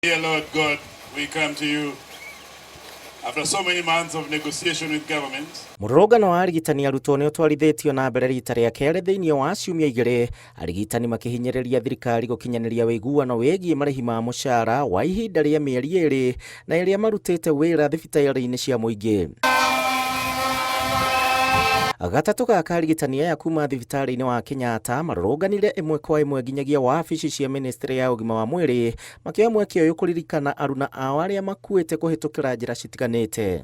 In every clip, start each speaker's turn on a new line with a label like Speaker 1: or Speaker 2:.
Speaker 1: Dear Lord God, we come to you after so many months of negotiation with government.
Speaker 2: Mũrũrũngano wa arigitani arutwo nĩ ũtwarithĩtio na mbere rita rĩa kerĩ thĩinĩ wa ciumia 2, arigitani makĩhinyĩrĩria thirikari gũkinyanĩria ũiguano wĩgiĩ marĩhi ma mũcara wa ihinda rĩa mĩeri 2 na ĩrĩa marutĩte wĩra thibitarĩ-inĩ cia mũingĩ. Gatatũ gaka arigitani aya kuma thibitarĩ-inĩ wa Kenyatta marũrũnganire ĩmwe kwa ĩmwe nginyagia wabici cia ministry ya ũgima wa mwĩrĩ, makĩoya mweke ũyũ kũririkana aruna ao arĩa makuĩte kũhĩtũkĩra njĩra citiganĩte.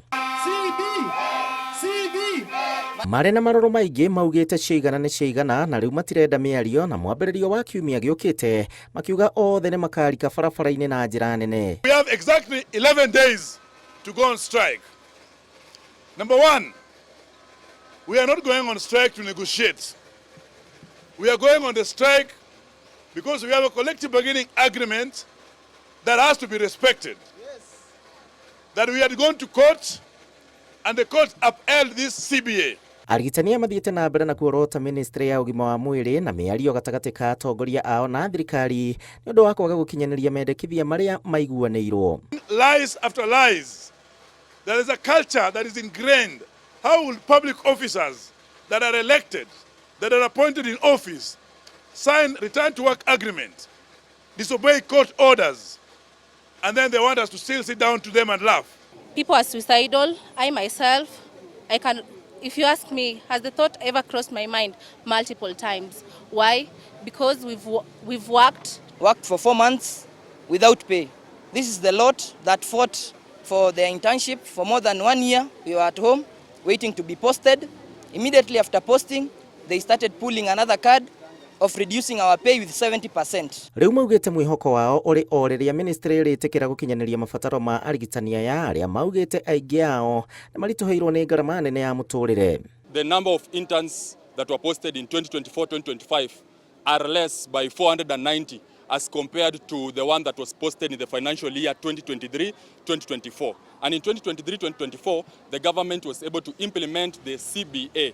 Speaker 2: Marĩ na marũrũ maingĩ maugĩte ciaigana nĩ ciaigana na rĩu matirenda mĩario, na mwambĩrĩrio wa kiumia gĩũkĩte makiuga othe nĩ makarika barabara-inĩ na njĩra nene.
Speaker 1: We have exactly 11 days to go on strike. Number one, we are not going on strike to negotiate. We are going on the strike because we have a collective bargaining agreement that has to be respected. Yes. That we had gone to court and the court upheld this CBA.
Speaker 2: Arigitani aya mathiĩte na mbere na kuorota ministry ya ũgima wa mwĩrĩ na mĩario gatagatĩ ka atongoria ao na thirikari nĩ ũndũ wa kwaga gũkinyanĩria mendekithia marĩa maiguanĩirwo.
Speaker 1: Lies after lies. There is a culture that is ingrained. How will public officers that are elected, that are appointed in office, sign return to work agreement, disobey court orders, and then they want us to still sit down to them and laugh?
Speaker 3: People are suicidal. I myself, I can, if you ask me, has the thought ever crossed my mind? Multiple times. Why? Because we've worked.
Speaker 4: Worked for 4 months without pay. This is the lot that fought for their internship for more than 1 year. We were at home waiting to be posted. Immediately after posting, they started pulling another card of reducing our pay with 70%.
Speaker 2: Rĩu maugĩte mwĩhoko wao ũrĩ o rĩrĩa ministry ĩrĩtĩkĩra gũkinyanĩria mabataro ma arigitani aya arĩa maugĩte aingĩ ao nĩ maritũhĩirwo nĩ ngarama nene ya mũtũrĩre.
Speaker 5: The number of interns that were posted in 2024-2025 are less by 490 as compared to the one that was posted in the financial year 2023-2024. And in 2023-2024, the government was able to implement the CBA.